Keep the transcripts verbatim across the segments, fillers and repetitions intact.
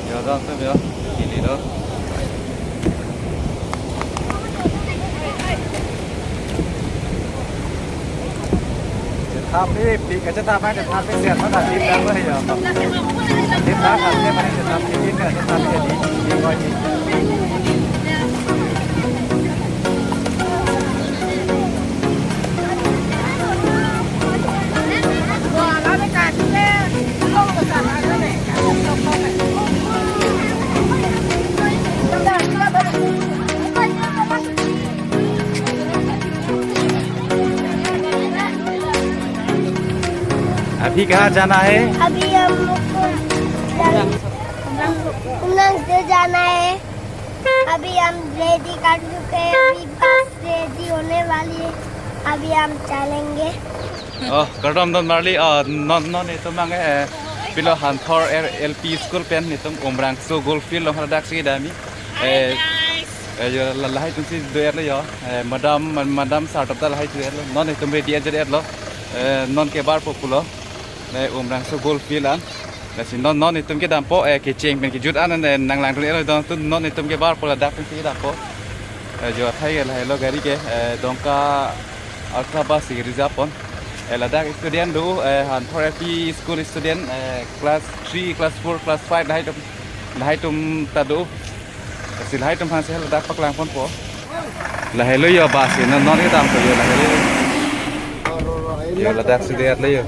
Yo, dong tu yo. Ini lo. Tapi pi kaca taman tapi siapa tak kita apa ya? Kita kan dia mana kita pilih kan kita pilih di di kau di. अभी कहाँ जाना है? अभी हम लोग को उमरांग से जाना है। अभी हम रेडी कर चुके हैं, अभी बस रेडी होने वाली है, अभी हम चलेंगे। Oh, kardom don marli, ah, non non itum abang, eh, pilo Hanthor L P School pen itum Umrangso Golf Field along hadak si dami. Eh, eh, yo, la lahai atum si do-etlo yo. Eh, madam, madam sir atum ta lahai do-etlo. Non itum ready ajat-etlo. Eh, non kebarpo pulo. Ne Umrangso Golf Field an. Lasi non non itum kedampo, eh, kecheng pen kejut an, eh, nanglangdun-etlo don atum non itum kebarpo ladak pen si dampo. Eh, jo athai ke lahai lo gari ke, eh, Dongka Ultra Bus si reserve pon. Eh, ladak student do, eh, Hanthor L P School student, eh, class three, class four, class five lahai atum, lahai atum ta do. Lasi lahai atum aphan si ladak paklang ponpo. Lahai lo yo bus si non non kedampo yo lahai lo. Yo ladak si do-etlo yo.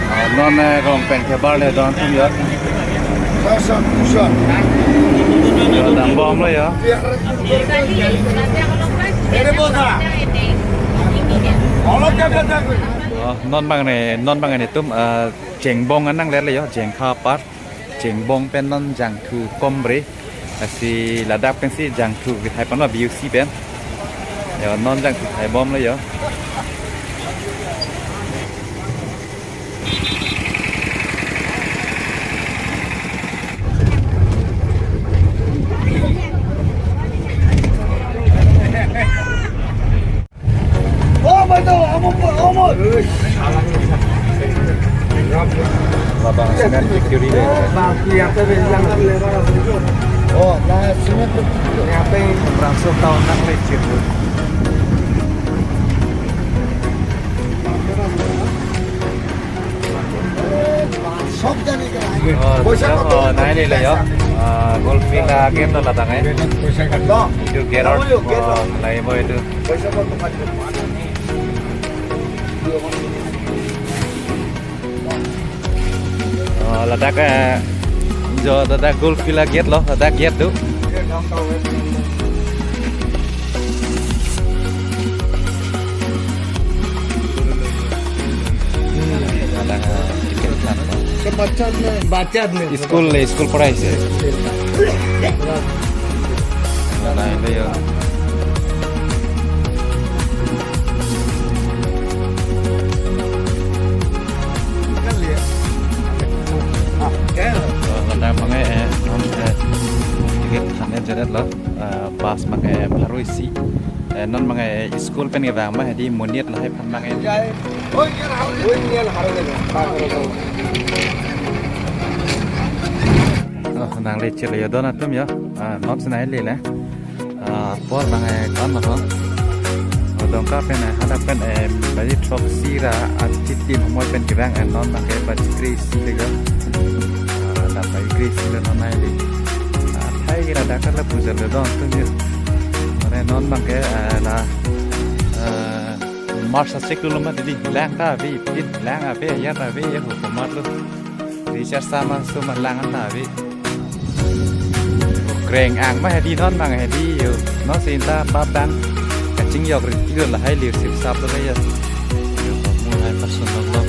Ah, non, eh, rong pen kebar le don atum yo. Yo dambomlo yo. Oh, non abang ne, non abang ne itum, ah, Jengbong an nangletlo yo, Jengkha apar. Jengbong pen non jangthu kombre. Lasi ladak pen si jangthu kethai ponlo B U C pen. Yo, non jangthu theibomlo yo. Labang cement factory dei. Oh, la cement factory. Umrangso town nanglechet. Oh, oh, nai le yo. Ah, Golf Field a-gate lo ladak, eh. Itum gate, oh, lahai bo itum. Oh, ladak, eh, jo ladak Golf Field a-gate lo, ladak gate do. Ladak, eh, ticket kan. Semacam, eh, baca nih. School, eh, school pora isi. Nah, itu ya. Ladak abang, eh, non, eh, ticket kan ajat-etlo, eh, bus abang, eh, pharo isi. Eh, non abang, eh, school pen kevang ma hedi monit lahai aphan abang, eh. Oh, nanglechetlo yo don atum yo. Ah, non si nai le le. Ah, apor abang, eh, kan lo. Oh, Dongka pen, eh, hadak pen, eh, baji throksi ra achitim homoi pen kevang, eh, non abang ke baji kre-isi le yo. Ah, hadak baji kre-isi le non nai le. Ah, athai ke ladak ta lapu jalo don atum yo. Mane non abang ke, eh, la, eh, March achiklo ma hedi, lang ta ave, pin lang ave, ya ta ave, ya hu komat lo. Recharge sama suma lang ta ave. Kreng ang ma hedi non abang hedi yo. Non si ta pap abang kachingjok ri lo lahai lir sip sap lo ya. Yo, mu hai pasun lo lo.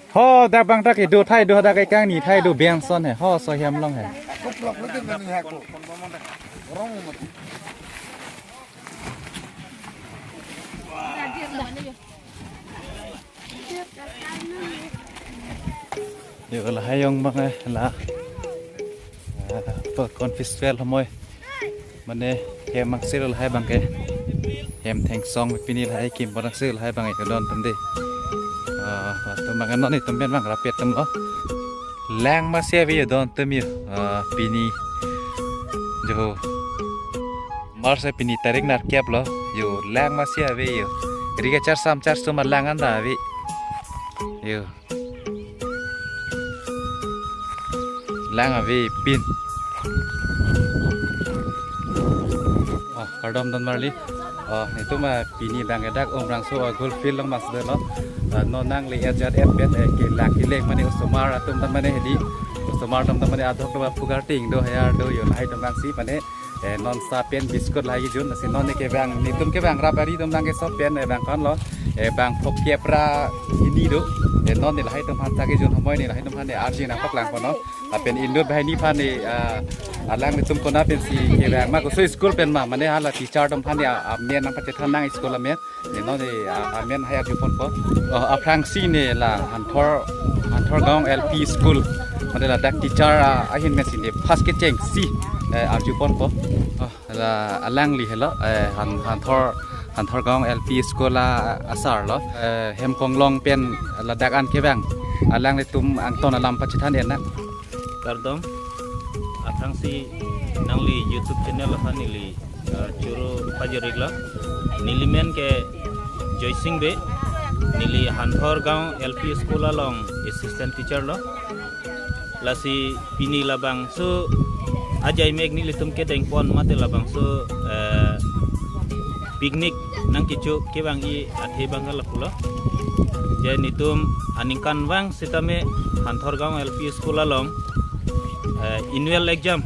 Ho, dak abang dak kedo thai do, dak kekang ni thai do, beng son he. Ho, so hem long he. Yo, lahai jong abang, eh, la. Ah, pa Corn Festival homoi. Mane, ke maksir lahai abang ke. Hem thengsong pini lahai kim pon angsel lahai bang yo don atum de. Ah, atum bang non itum pen bang rapet atum lo. Lang masi ave yo don atum yo. Ah, pini jo March pini tarik nerkep lo. Yo lang masi ave yo. Ri kachar sam char sum lang anta ave. Yo. Lang avepin. Ah, kardom don marli. Ah, netum, ah, pini bang ke dak Umrangso, ah, Golf Field along mas dolo. Ah, non nangli ajat et pen, eh, ke lak ke leng mane osomar atum ta mane hedi. Osomar atum ta mane adhok ba pugar ting do hayar do yo lahai atum bang si mane, eh, non sa pen biscuit lahai jun, lasi non ke bang, netum ke bang rap ari atum bang ke sop pen, eh, bang kon lo, eh, bang phokep ra hini do, eh, non ne lahai atum aphan sa ke jun homoi ne lahai atum aphan ne arjin apok lang kono, lapen inut banghini aphan ne, ah, alanglitum konat pensi ke bang ma koso school pen ma, mane hala teacher atum aphan ne, ah, amen nangpachethan nang school amen. Ne non ne, ah, amen hai arju ponpo. Oh, aphrangsi ne la Hanthor, Hanthor Gaon L P School. Mane ladak teacher, ah, ahin pensi ne first kechengsi, eh, arju ponpo. Oh, la alangli helo, eh, Han-, Hanthor, Hanthor Gaon L P School a, asar lo. Eh, hem konglong pen ladak an ke bang. Alanglitum angton alam pachethan en nang. Kardom, aphrangsi nangli YouTube channel aphan neli, eh, choro pajir-iklo. Neli men ke Joysing Bey, neli Hanthor Gaon L P School along assistant teacher lo. Lasi pini labangso ajai mek nelitum kedeng pon mate labangso, eh, picnic nangkecho kevang-i athe bang ke lapulo. Je netum aningkanvang sitame Hanthor Gaon L P School along, eh, annual exam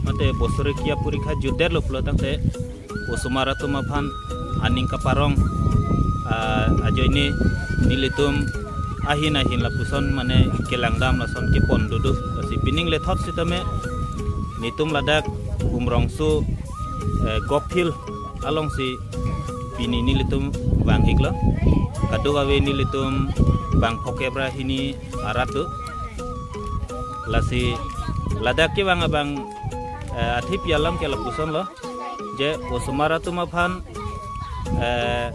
mate bosorekiya porikha jutdetlo pulo tangte osomar atum aphan aning kaparong, ah, ajoine nelitum ahin ahin lapuson mane kelangdam lason kepon dodok. Lasi pining lethot sitame netum ladak Umrangso, eh, Golf Field alongsi pini nelitum vang-iklo. Kadokave nelitum bang phokep ra hini arat do. Lasi ladak kevang abang, eh, athe pi alam ke lapuson lo. Je osomar atum aphan, eh,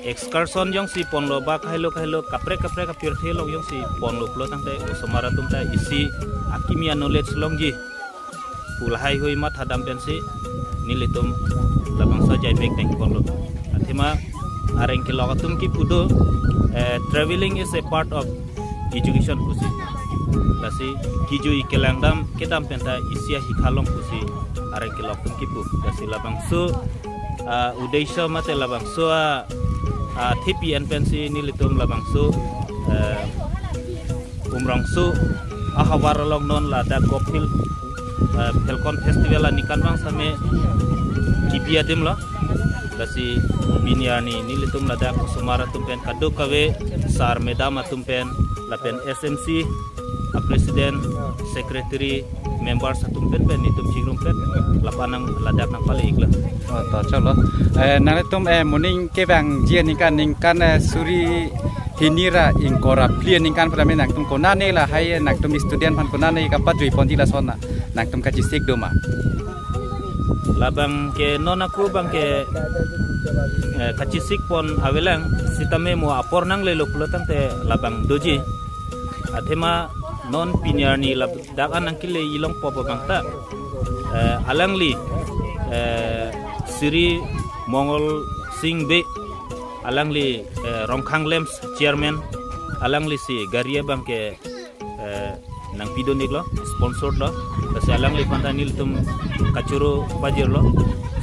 excursion jongsi ponlo ba kahelo kahelo kaprek kaprek apirthe along jongsi ponlo pulo tangte osomar atum ta isi akimi a-knowledge longji pu lahai hui mathadam pensi nelitum labangso ajai mek deng ponlo. Athema areng kelok atum kipu do, eh, traveling is a part of education pusi. Lasi kejui kelangdam kedam pen ta isi ahikha long pusi areng kelok atum kipu. Lasi labangso, ah, uddesho mate labangso, ah, ah, athe pi en pensi nelitum labangso, eh, Umrangso ahavar along non ladak Golf Field, eh, Falcon Festival aningkanvang sitame kipi adim lo. Lasi pini arni nelitum ladak osomar atum pen kadokave sir madam atum pen lapen S M C a president, secretary, members atum pen pen netum chingrum pen lapu an nang ladak nangpale-iklo. Oh, to choklo. Eh, nangtum, eh, moning kevangji aningkan, ningkan, eh, suri hini ra ingkoi ra phli aningkan pen nangtum konane lahai nangtum student aphan konane kapajui ponji lason nangtum kachesik do ma? Labang ke non ako bang ke, eh, kachesik pon avelang sitame mo apor nanglelo pulo tangte labang doji. Athema non pini arni ladak an nangkele-i longpo abang ta, eh, alangli, eh, Shri Mongol Singh Bey, alangli, eh, Rongkhang LAMPS chairman, alanglisi gari abang ke, eh, nangpidun-iklo, sponsored lo. Lasi alangliphan ta nelitum kachoro pajirlo,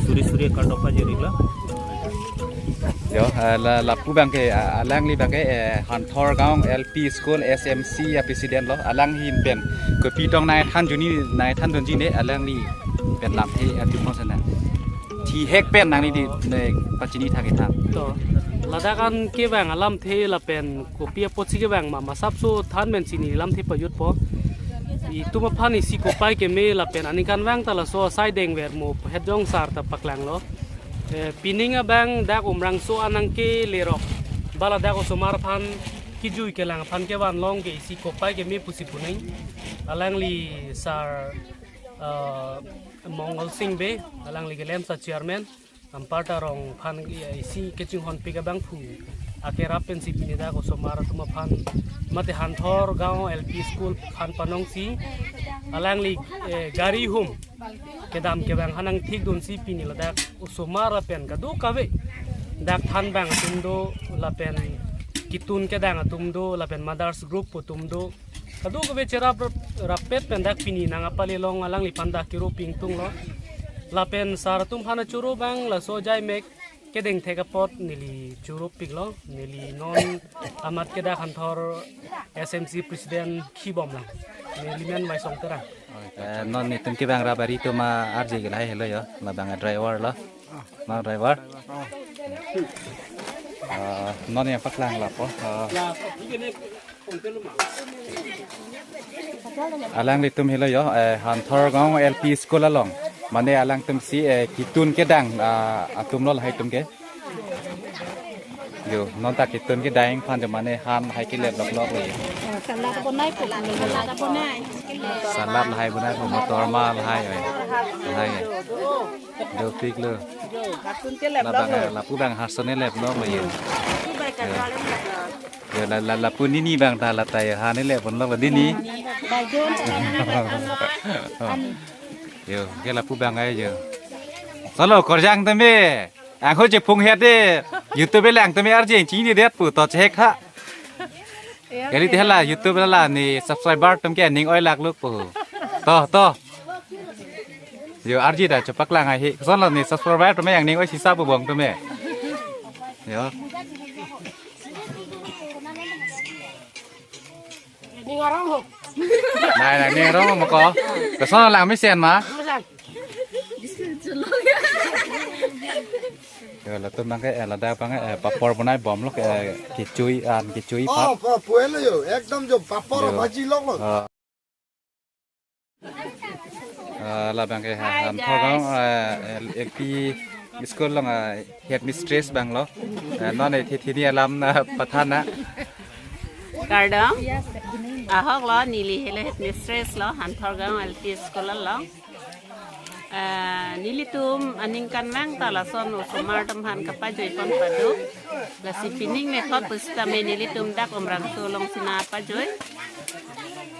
suri suri kardom pajir-iklo. Yo, eh, la, lapu bang ke, ah, alangli bang ke, eh, Hanthor Gaon L P School S M C a president lo, alang ahin pen kopi tong nangthan juni, nangthan dunji ne, alangli pen lamthe atu pon sana. Thihek pen nangli di ne pachini thak-ik tha. To, ladak an kevang alamthe lapen kopi apotsi kevang ma, masapso than pensi neli lamthe pajutpo. Itum aphan isi kopai keme lapen aningkanvang ta laso asai dengver mo het jong sar ta paklanglo. Eh, pining abang dak Umrangso an nangkelerok ba ladak osomar aphan kejui kelang aphan kevan long ke isi kopai keme pusi puning. Alangli sir, eh, Mongol Singh Bey, alangli ke LAMPS a chairman. Amparta rong aphan isi kachinghonpik abangphu akerap pensi pini dak osomar atum aphan mate Hanthor Gaon L P School aphan panongsi alangli, eh, gari hum kedam kevang aphan nangthikdunsi pini ladak osomar lapen kadokave dak thanbang atum do lapen kitun kedang atum do lapen mothers group atum do kadokave cherap rap-, rappet pen dak pini nangpale long alangliphan dak kiro pingtunglo. Lapen sar atum aphan choro abang laso jaimek kedengthek apot neli choropiklo, neli non amat ke dak Hanthor S M C president khibom lang. Neli men Waisong Terang. Eh, non netum kevang rap ari atum arje ke lahai helo yo, labang driver lo. Mang driver. Ah, non nangpaklang lapo. Ah. Alanglitum helo yo, eh, Hanthor Gaon L P School along. Mane alangtum si, eh, kitun kedang, ah, atum lo lahai atum ke. Yo, non ta kitun kedang aphan do mane han lahai kelep lok lok lo yo. Salad bonai po, salad bonai. Salad lahai bonai po, motor ma lahai, eh. Lahai, eh. Dopiklo. Lapu abang, eh, lapu abang harson kelep lok lo yo. Yo, la, la, lapu nini abang ta lata yo, han kelep pon lok lo dini. Yo, ke lapu abang ai yo. Solo korjang tame. Angho chephung het de. YouTube lang tame arje chini det pu to chehek ha. Kali te hala YouTube la ne subscriber atum ke ning oi lak luk pu. To, to. Yo, arje ta chepaklang hai he. Kosonlo ne subscriber atum yang ning oi sisa pu bong tame. Yo. Ning arong ho. Nai, nai, ning arong mo ko. Kosonlo lang mesen ma. Mesen. Yo, latum abang ke, eh, ladak abang ke, eh, papor bonai bomlo ke, eh, kechui, an kechui. Oh, pa-, puelo yo, ekdom jo papor bhaji lok lo. Oh. Ah, labang ke ha, Hanthor Gaon, ah, L P school along, ah, headmistress abang lo. Ah, non eh thi thi ni alam na pathan na. Kardom. Ahok lo, neli helo headmistress lo Hanthor Gaon L P School along. Ah, nelitum aningkanvang ta lason osomar atum aphan kapajoi pon pado. Lasi pining methot pusitame nelitum dak Umrangso along si nangpajoi.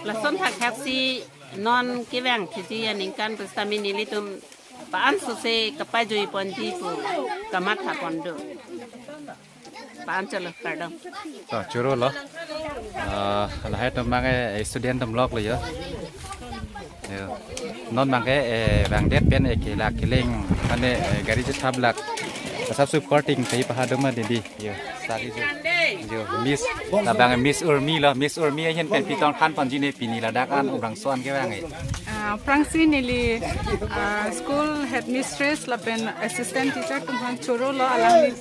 Lason thakthak si non kevang thiji aningkan pusitame nelitum pa-an sose kapajoi ponji pu kamatha pon do. Pa-an cholo, kardom. To, chorolo. Ah, lahai atum abang ke student atum lok lo yo. Yo. Non abang ke, eh, vangdet pen, eh, kelak keleng, mane, eh, gari chethap lak. Asap sup korting, tei pahadum ma didi. Yo, sari jo. Jo, Miss, labang Miss Urmi lo, Miss Urmi ahin pen pitong than ponji ne pini ladak an Umrangso an kevang eh. Ah, aphrangsi neli, ah, school headmistress lapen assistant teacher atum aphan chorolo, alangli,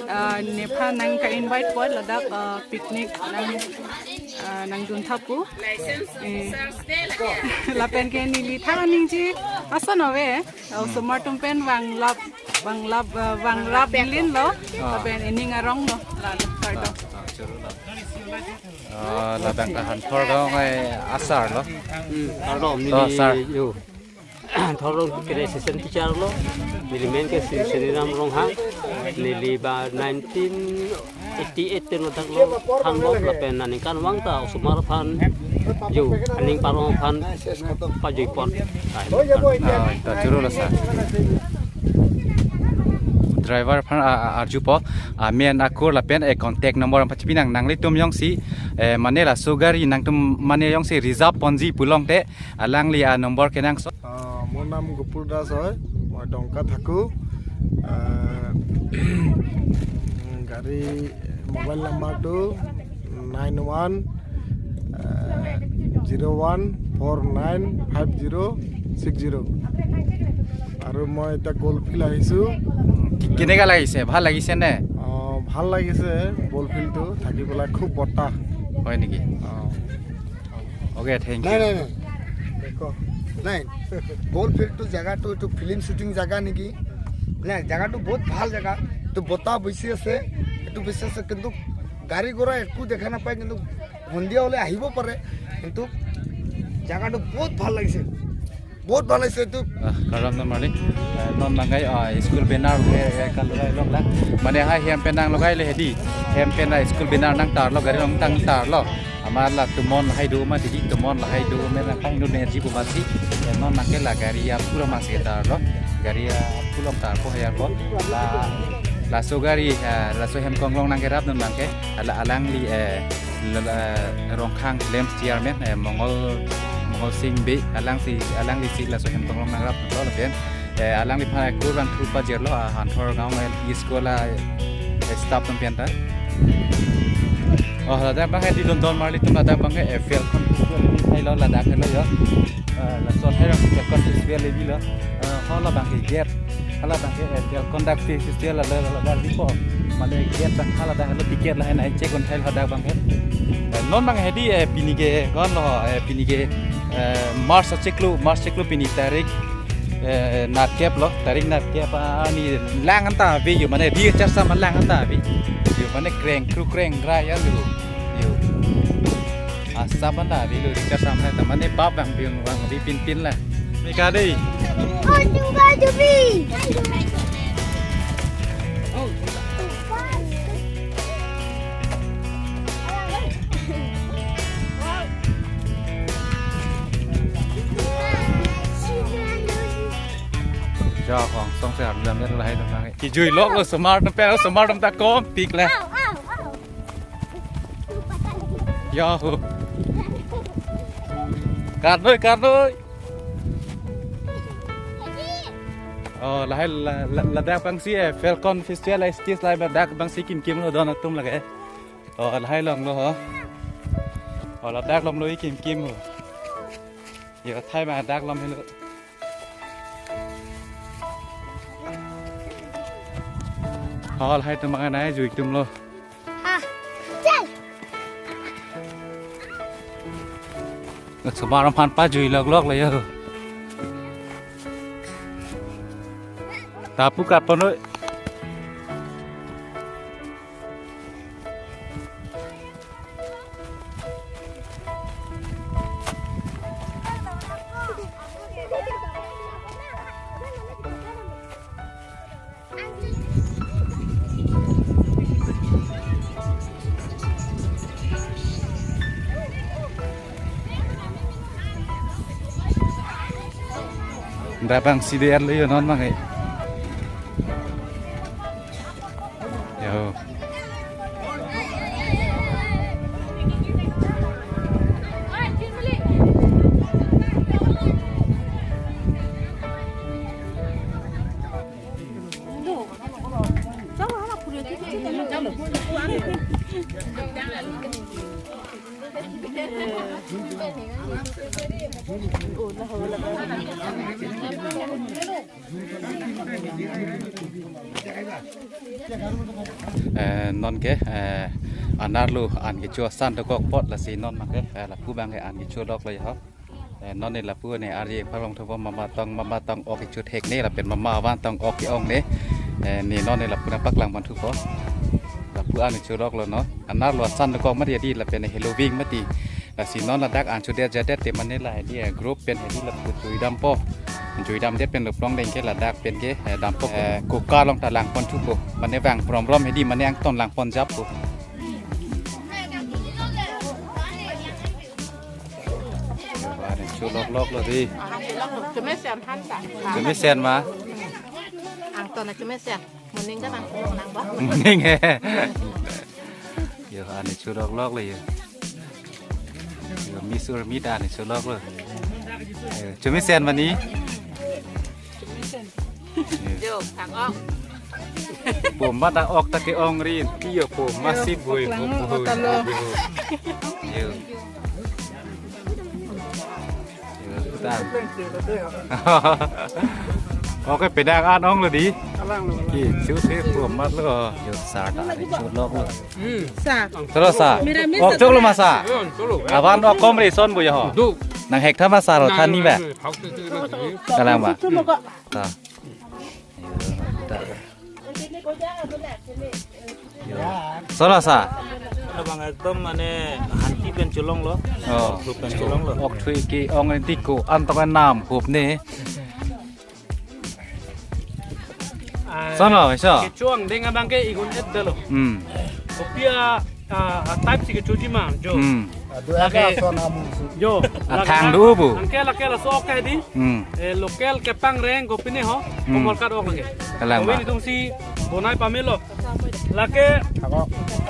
ah, nephan nangka-invite pon ladak, ah, picnic nang, ah, nangdun tha pu. Eh, lapen ke neli thang aningji ason ave, ah, osomar atum pen vanglap, vanglap, ah, vanglap linlo, ah, lapen ining arong lo, lalo, kardom. Ah, chorolo. Ah, labang ke Hanthor Gaon ai asar lo. Hmm, kardom, to, neli sar. Yo. Hanthor Gaon ke assistant teacher lo. Neli men ke Sri Seniram Ronghang. Neli ba nineteen eighty-eight pen ladak lo thanlo lapen aningkanvang ta osomar aphan yo aning parong aphan pajoi pon. Ah, to chorolo sar. Driver aphan, ah, ah, arjupo, ah, amen akur lapen, eh, contact number pachepinang nanglitum jongsi, eh, mane laso gari nangtum mane jongsi reserve ponji pulote alangli a-number kenangsot. আহ, মোৰ নাম গোপুৰ দাস হয়, মই ডংকাত থাকোঁ। আহ, গাড়ী মোবাইল নাম্বাৰটো nine one zero' one four nine five zero' six zero'. আৰু মই এতিয়া গ'লফিল্ড আহিছোঁ। কি-, কেনেকা লাগিছে? ভাল লাগিছে নে? আহ, ভাল লাগিছে গ'লফিল্ডটো থাকি পেলাই, খুব বতাহ। হয় নেকি? আহ। অ'কে, থেংক নাই, ইউ। নাই, নাই। নাই, গ'লফিল্ডটো জেগাটো এইটো ফিল্ম শ্বুটিং জেগা নেকি? নাই, জেগাটো বহুত ভাল জেগা। এইটো বতাহ বেছি আছে, এইটো বেছি আছে, কিন্তু গাড়ী ঘোঁৰা একো দেখা নাপায়, কিন্তু সন্ধিয়া হ'লে আহিব পাৰে, কিন্তু জেগাটো বহুত ভাল লাগিছে। Vote banai se tu. Ah, kardom non marli. Eh, non nangkai, ah, school banner, eh, eh, kalogai lok la. Mane hai hem pen nanglogai le hedi. Hem pen na school banner nangtarlo, gari along nangtarlo. Amat la tomon lahai do ma titi, tomon lahai do ma nangpangdun energy pu mati. Eh, non nangke la gari aphu along masi tarlo. Gari aphu along tarpo hayarpo. La, laso gari, eh, laso hem konglong nangkerap non nangke. Ala alangli, eh, la, la, Rongkhang Hills Chairman, eh, Mongol, Mongol Sing Bey, alangsi, alanglisi laso hem konglong nangraplo lapen, eh, alangliphan kurang through pajirlo, ah, Hanthor Gaon L P School a, eh, staff atum pen ta. Oh, ladak abang hedi don don marli atum ladak abang ke, eh, Falcon Festival helo ladak helo yo. Eh, lason helo Falcon Festival helo. Eh, halabang ke gate. Halabang ke, eh, Falcon dak festival la, la, la, la, dipo. Mane gate abang haladak helo ticket lahai nai check un thai halabang ke. Eh, non abang hedi, eh, pini ke konlo, eh, pini ke, eh, March achiklo, March achiklo pini tarik, eh, nerkep lo, tarik nerkep, ah, arni lang anta ave yo, mane ri charsam lang anta ave. Yo, mane kreng, kru kreng, rai ya yo. Yo. Asap anta ave lo, ri charsam hai, ta mane bap abang biung abang ave pinpin la. Mika dei. Oh, juga jubi. Ja hong song se har lam ya lahai dong nang. Kijui lok lo osomar atum pen, osomar atum ta kom pik le. Au, au, au. Yahoo. Karnoi, karnoi. Oh, lahai la, la, ladak abangsi, eh, Falcon Festival stage lahai ladak abangsi kimkim lo don atum lake. Oh, lahai along lo ho. Oh, ladak along lo kimkim ho. Yo, thai ma dak along helo. Hol hai atum abang nai jui atum lo. Ha. Chal. Osomar aphan pajui lok lok le yo. Ta pu kat pon noi. Dak abangsi de-et lo yo non abang eh. Yo. Eh, non ke, eh, anerlo an kecho asan dokok apot lasi non abang ke, eh, lapu abang ke an kecho lok lo ya ho. Eh, non ne lapu ne arje paklong thupo mama tong, mama tong ok kecho thek ne lapen mama avan tong ok ke-ong ne. Eh, ne non ne lapu nangpaklang pon thupo. Lapu an kecho lok lo non. Anerlo asan dokok mari adi lapen helo ving mati. Lasi non ladak an chodet jadet te mane la hedi, eh, group pen hedi lapu jui dampo. Jui damdet pen lo plong deng ke ladak pen ke, eh, dampo. Eh, kuka along ta lang pon thupo. Mane vang prom rom hedi mane angton lang pon jappo. Ba ne cho lok lok lo di. Chomesen han ta. Chomesen ma. Angton chomesen. Moning ta nang nang ba. Moning eh. Yo, an ne cho lok lok lo yo. Yo, Miss Urmi ta an ne cho lok lo. Yo, chomesen mani. Yo, thang ok. Pum mat ta ok ta ke-ong ri, pi yo pum mat si bui, pum bui. Yo. Yo, ta. Oke, pedang an ong lo di. Ki, chu se pum mat lo. Yo, sa ta ri chu lok lo. Sa. Terus sa. Miramis. Ok, sa chok lo ma sa. Avan ok kom ri son bu ya ho. Nanghek tha ma sa ro than ni ba. Kalang ba. Ta. Solo sa. Abang ekdom mane hanti Pen cholonglo. Oh. Group pen cholonglo. Ok thui ke-ong enti ko-an tong nam hup ne. Ah, sono, so. Kecho angdeng abang ke igun-et dalo. Hmm. Kopi a, ah, a type si kechoji ma, jo. Hmm. Adu Lake. Aka son amu su. Jo. A lake thang du bu. Anke lake laso ok hedi. Hmm. Eh, local kepang reng kopine ho. Hmm. Komol kat ok lake. Kalang ba. Kawin itum si bonai pamelo. Lake,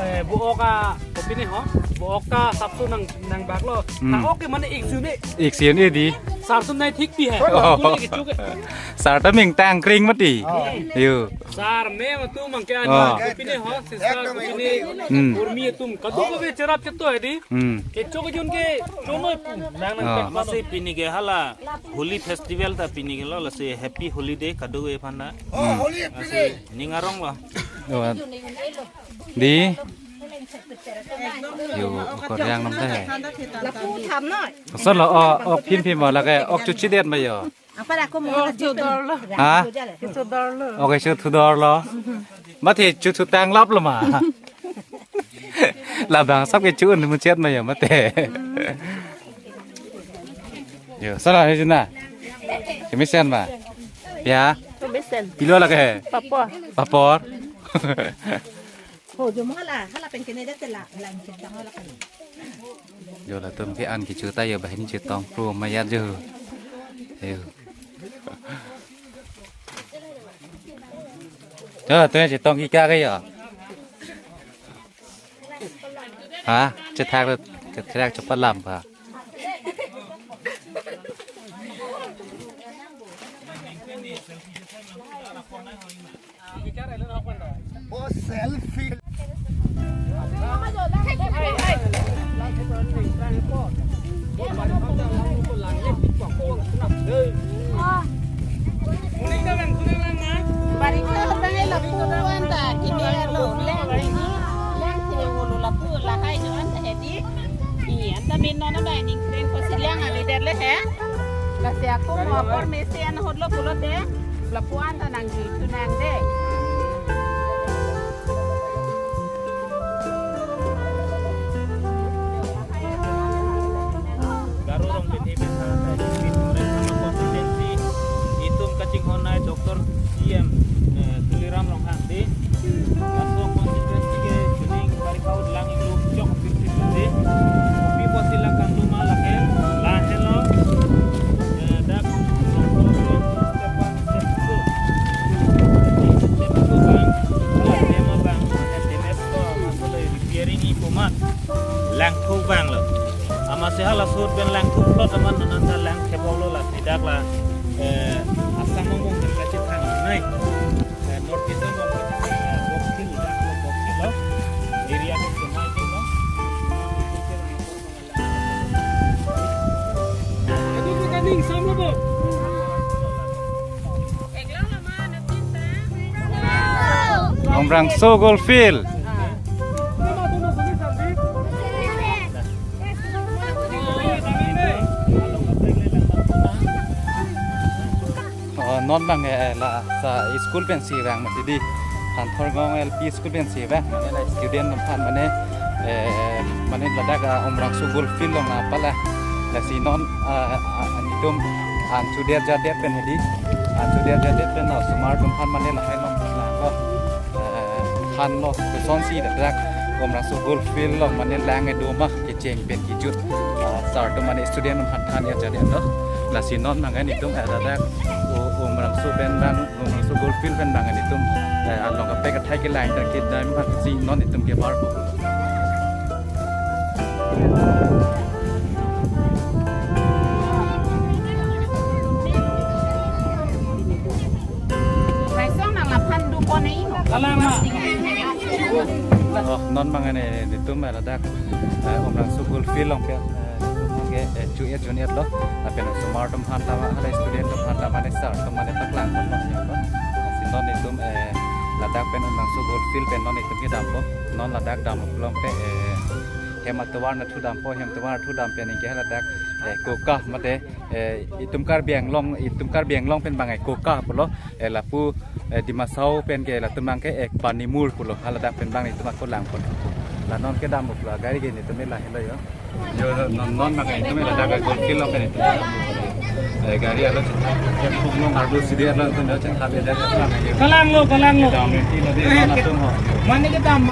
eh, bu ok a kopine ho. Bu ok ta sapso nang, nangbak lo. Hmm. Ta ok ke mane ik sun-e. Ik sun-e di. Sar atum nai thik pi hai. Oh. Kuli kecho ke. Sar ta ming tang kring mati. Oh. Yo. Sar me atum angke ani. Oh. Kopine ho, sister kopine. Hmm. Urmi atum. Kadokave cherap cheto hedi. Hmm. Kecho kejun ke chonoi pu. Nang nang Oh. Pek masi pini ke hala Holi festival ta pini ke lo, lasi happy holiday kadokave aphan ta. Oh, Holi happy day. Lasi ning arong lo. Oh, di. Yo, koryang nam teh. Lapu tham noi. Solo, oh, oh, phim phim mo lake, ok chuchidet ma yo. Apa aku mau Oh, lanjut tu? Sudor lo. Ha? Sudor lo. Ok, chu thudor lo. Mati chu thu tang lap lo ma. Labang sap ke chu un mu chet ma yo mati. Yo, sala hai jina. Kemesen ma. Ya. Kemesen. Pilo lake. Papor. Papor. Ho, jo mo hala, hala pen kene det la, la ingkit dang hala kan. Jo latum ke-an kecho ta yo bahin chetong pro mayat jo. Yo. Jo, tu chetong kika ke yo. Ha, chethak, chethak chepalam pa. Oh, selfie. Bari ko tang lapu anta kini lo lang, lang si holo lapu lahai jo anta hedi. Iya, anta min non anta ning kren ko si lang ali der le he. Lasi ako mo apor mesen holo pulote. Lapu anta nangji tu nang de. Garo Rongphin Hill Metha, eh, Hill Metha constituency, itum kachinghon nai Doctor C M, eh, Tuliram Ronghang di. Laso constituency ke chuning bari kaut lang inglup chok fifty fifty. Kopi pusi lang kangduma lake, lahenlo, eh, dak, step one, step two. Step two bang, step lima bang, step lima bang, masalah repairing i komat. Langthu vanglo. Amatsi hala sut pen langthu plot aman non anta lang kebok lo lasi dak la, eh, Assam mong mong pen kachethang nai. Eh, North East mong mong kachethang, eh, Bokil, dak lo Bokil lo. Area ko semai ke lo. Aduh, bukan ning, sama, Bok. Umrangso Gold Field. Oh, non bang, eh, la sa school pensi vang mati di. Phanthorgaon L P school pensi vang. Mane la student atum aphan mane, eh, mane ladak, ah, Umrangso Gold Field along nangpala. Lasi non, ah, ah, netum an chudet jadet pen hedi. An chudet jadet pen la osomar atum aphan mane lahai along lang lo. Eh, thanlo, kosonsi ladak Umrangso Gold Field along mane lang kedo ma kecheng pen kejut. Ah, sar atum mane student atum aphan than ya jadi lo. Lasi non bang netum, eh, ladak, o, Umrangso pen bang, Umrangso Gold Field pen bang netum, eh, along kaprek athai kelang ta kedam ma si non netum kebar ko. Laisong nang laphan du pon e ino. Alang ma. Oh, non bang netum ladak, eh, Umrangso Gold Field along pen, eh, netum ke, eh, chuet jun-et lo. Lapen osomar atum aphan ta, hala student atum aphan ta mane sar atum mane paklang pon lo ya lo. Si non netum, eh, ladak pen Umrangso Gold Field pen non netum kedampo. Non ladak dam along pen, eh, hem atovar nathu dampo, hem atovar nathu dam pen anke haladak, eh, koka mate, eh, itum Karbi Anglong, itum Karbi Anglong pen bang, eh, koka pulo, eh, lapu, eh, Dima Hasao pen ke latum bang ke, eh, panimur pulo, haladak pen bang itum ako lang pon. La non kedam bukla gari ke netum lahelo yo. Yo non non maka netum ladak ke Golf Field along ke netum. Eh, gari alo chetha. Puknong ardu sidi alo netum yo chetha beda. Kalang lo, kalang lo. Dam rinti lo di non atum ho. Mane kedam.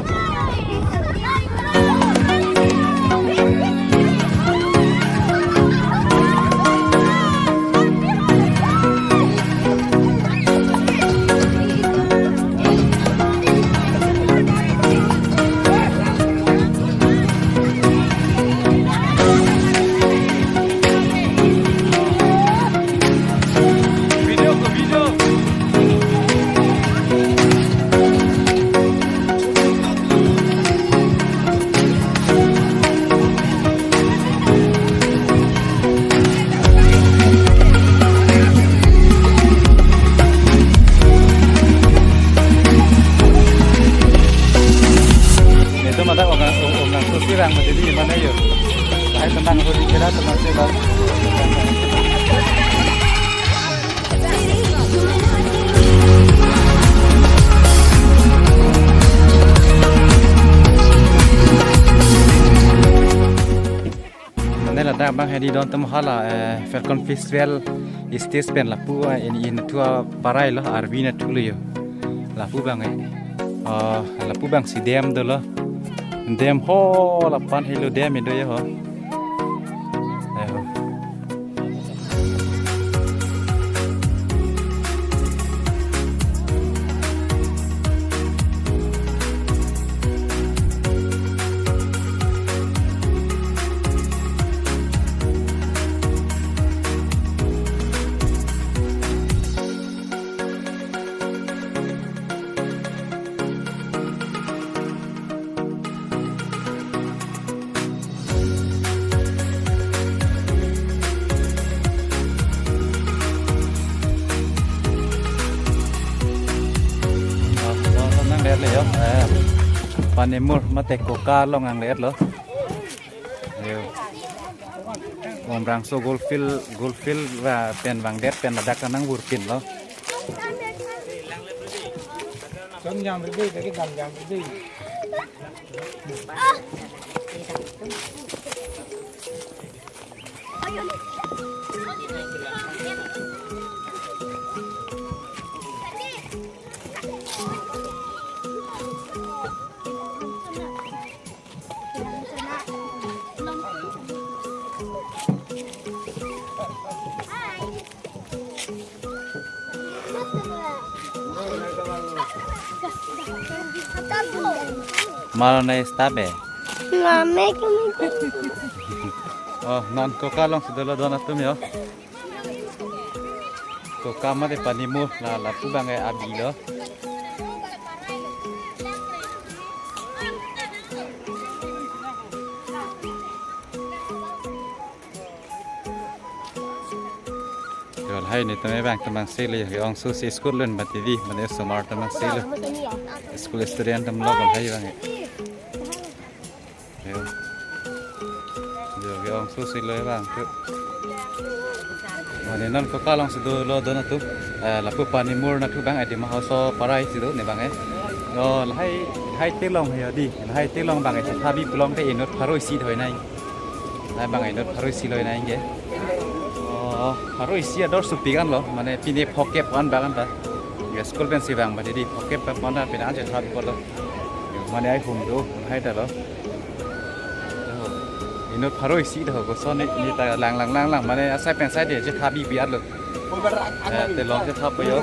Netum ada orang orang susirang menjadi mana yo. Saya tenang aku dikira tenang sih bang. Mane ladak bang hedi don tum hala, eh, Falcon Festival stage pen lapu, eh, in, in thua parai lo, arvi nathu lo yo. Lapu bang, eh, oh, lapu bang si dam dolo. Dam ho lapan helo dam indo yo ho. Eh, ho. Nanglet lo yo, eh, Panimur mate Koka along nanglet lo. Yo. Umbangso Golf Field, Golf Field va pen vangdet pen ladak nang vurpin lo. Jam jam rede, jam jam rede. Mal na stabe. Name kami. Oh, non Koka along si dolo don atum yo. Koka mate Panimur la lapu bang e abi lo. Yo, lahai netum e bang teman selo, yo, ongso si school lun bati di, mane osomar teman selo. School student atum lo lahai bang e. Yo. Yo, yo, ongso selo bang tu. Mane non Koka along si dolo don atum. Eh, lapu Panimur nathu bang e, Dima Hasao parai si do ne bang e. Yo, lahai, lahai telong yo di. Lahai telong bang e, thabi pulote inut pharo isi doi nai. Lahai bang inut pharo isi loi nai ke. Oh, pharo isi ador supik an lo, mane pine phokep an bang an ta. Yo, school pen si bang bati di phokep bang an ta pine an chetha pulo. Yo, mane ai hum do, hai ta lo. Yo, inut pharo isi do, koson ni, ni ta lang lang lang lang, mane asai pen sai de chetha bi bi an lo. Eh, telong chetha po yo.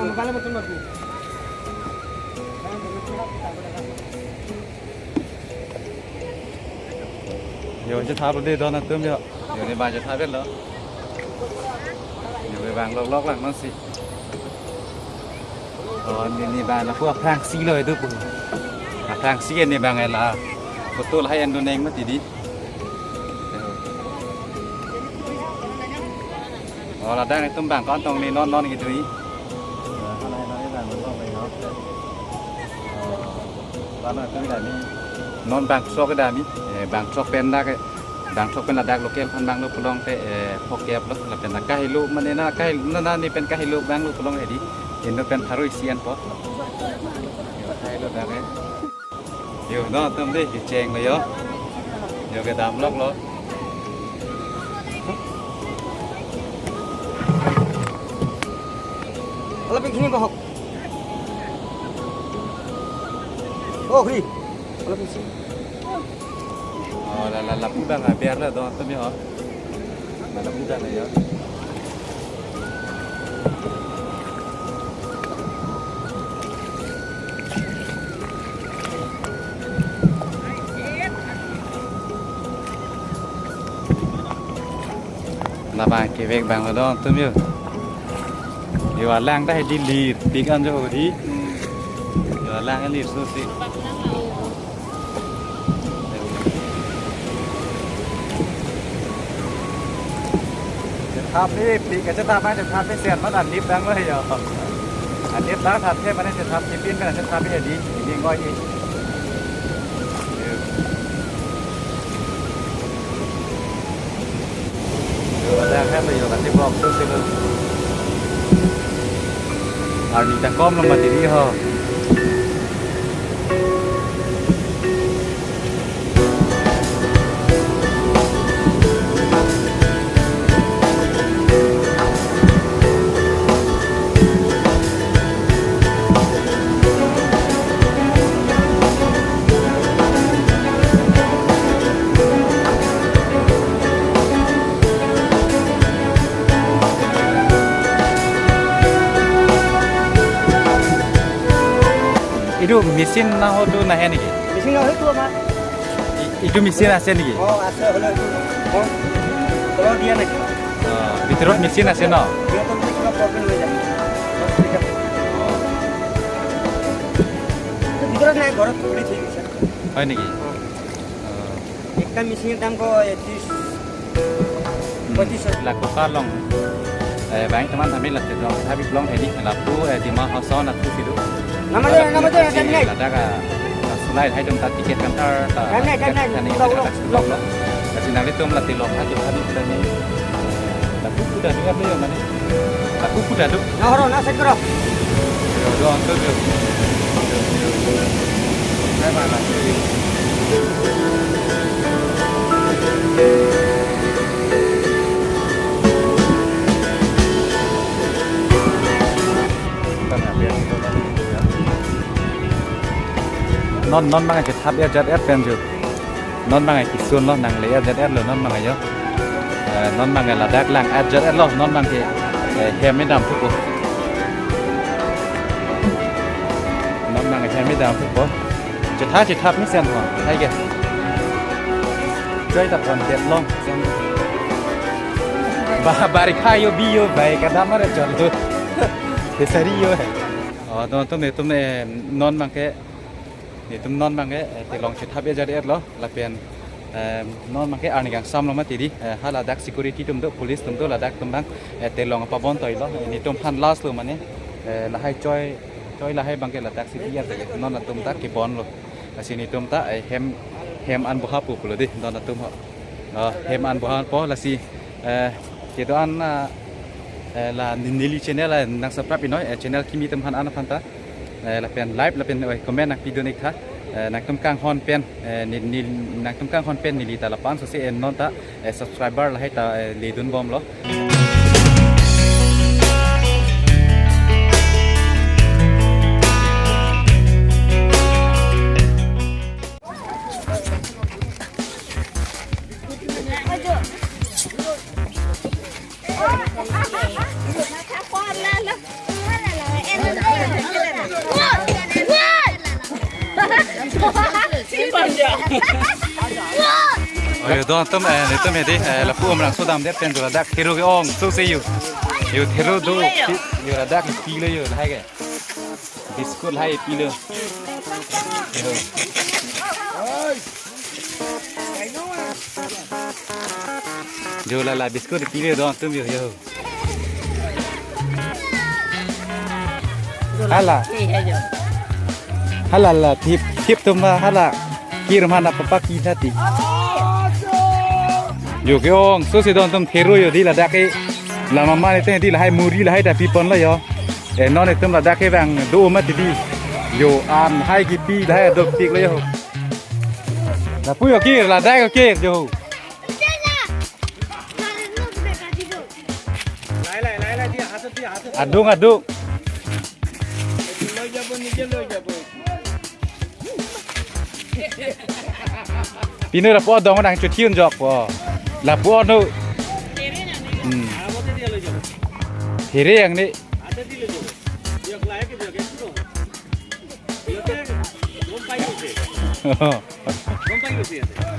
Yo, chetha po de don atum yo. Yo, ne bang chetha pen lo. Yo, ne bang lok lok lang non si. Oh, ne, ne bang lapu aphrang si lo itum pu. Aphrang si ne bang la. Betul hai endo neng mati di. Oh, ladak netum bang kantong ni non non gitu i. Ladak netum dami. Non bangthrok dami. Eh, bangthrok pen dak, bangthrok pen ladak local aphan bang lo pulote, eh, phokep lo, lapen dak kahelo, mane na kahelo, na, na ne pen kahelo bang lo pulo hedi. Inut pen pharo isi an po. Kahelo dak e. Yo, don atum dei, kecheng lo yo. Yo, kedam lok lo. Ala pik hini bahok. Oh, hini. Ala pik sini. Oh, la, la, lapu abang aber lo, don atum yo. Mana muda na ya. Labang kevek abang lo don atum yo. Yo alang ta hedi lir, tik an jo hedi. Yo alang lir so si. Chethap ni, pi kachethap ma chethap ni sen ma dan nip dang lo yo. Anip dang thap the mane chethap tipin kan chethap ni di, ini ngoi di. Yo, ada kan yo, kan di box tu sih lo. Arni ta kom lo mati di ho. Idu machine na ho tu nahe niki? Machine na ho tu ama. I-, idu machine ase niki? Oh, ase, hole idu. Oh, hole dia naki. Oh, bhitorot machine ase no? Dia to kiba problem hoi jai. Bhitorot nai, ghorot khuli thik ase. Hoi niki? Oh. Oh. Ekta machine dam ko, eh, tris, hmm, pochis. La kokar along, eh, bang teman kami la tedong, tapi belum jadi, lapu, eh, Dima Hasao na tu situ. Nama dia, nama dia, ladak, ah, sulai hai dong ta ticket counter, ta, time naik, time naik, time naik, ulang, ulang, ulang. Kasi nanglitum la tilong, hati, hati, hati, eh, lapu kuda juga tu ya, mana? Aku kuda tu. Nah, orang nak segera. Yo, yo, angkat yo. Non, non bang chethap ya jat ya pen jo. Non bang ke kisun lo, nangle ya jat lo non bang yo. Eh, non bang ke ladak lang ya jat lo, non bang ke, eh, hem ni dam thupo. Non bang ke hem ni dam thupo. Chethap, chethap ni sen ho, hai ke. Choi ta pon det long. Ba, barikha yo bi yo bai kadam mare chon tu. Kesari yo hai. Oh, don atum, netum, eh, non bang ke, netum non bang ke, eh, tilong chethap ya jat lo, lapen, eh, non bang ke arni kangsam lo mati di, eh, ha ladak security atum do, police atum do, ladak atum bang, eh, tilong pabon toi lo, eh, netum aphan last lo mane, eh, lahai choi, choi lahai bang ke ladak city ya, non atum ta kebon lo. Lasi netum ta, eh, hem, hem an boha pu pulo di, don atum ho. Oh, hem an boha po, lasi, eh, kedo-an, ah, eh, la ni-, neli channel, eh, nang subscribe inoi, eh, channel kimi atum aphan an aphan ta. Eh, lapen like, lapen, eh, comment nang pidun ik tha. Eh, nangtum kanghon pen, eh, ni, ni, nangtum kanghon pen neli ta lapu-an so si, eh, non ta, eh, subscriber lahai ta, eh, ledun bom lo. Oyo, don atum, eh, netum hedi, eh, lapu Umrangso damdet pen jo ladak thero ke-ong, so se yo. Yo thero do, yo ladak pilo yo, lahai ke. Biscuit lahai pilo. Yo. Jo la la biscuit pilo don atum yo, yo. Hala. Hala la thip, thip atum hala. Kir mana papa kita ti. Yo ke-ong, so si don atum thero yo di ladak ke. La mama netum di lahai muri lahai ta pipon lo yo. Eh, non netum ladak ke bang do mati di. Yo an hai kipi lahai dopik lo yo. Lapu jo kir, ladak jo kir jo. Adung, adung. Pinu lapu adung nangchothiun jokpo. Lapu anu. Hmm. Here yang ni.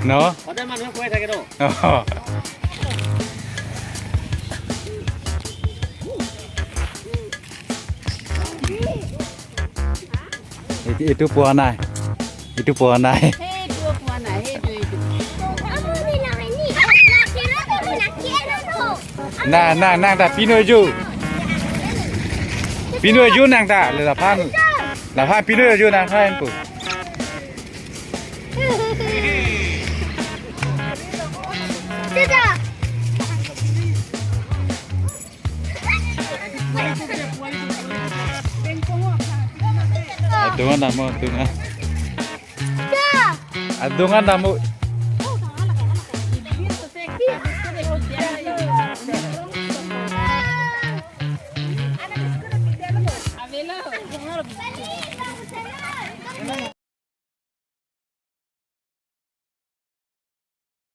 No? Itu, itu puanai. Itu puanai. Hey, itu puanai. Hey, itu, itu. Nang, nang, nang ta pinu arju. Pinu arju nang ta, laphan. Laphan pinu arju nangphan pu. Adung an dam mo, adung an. Adung an dam mo.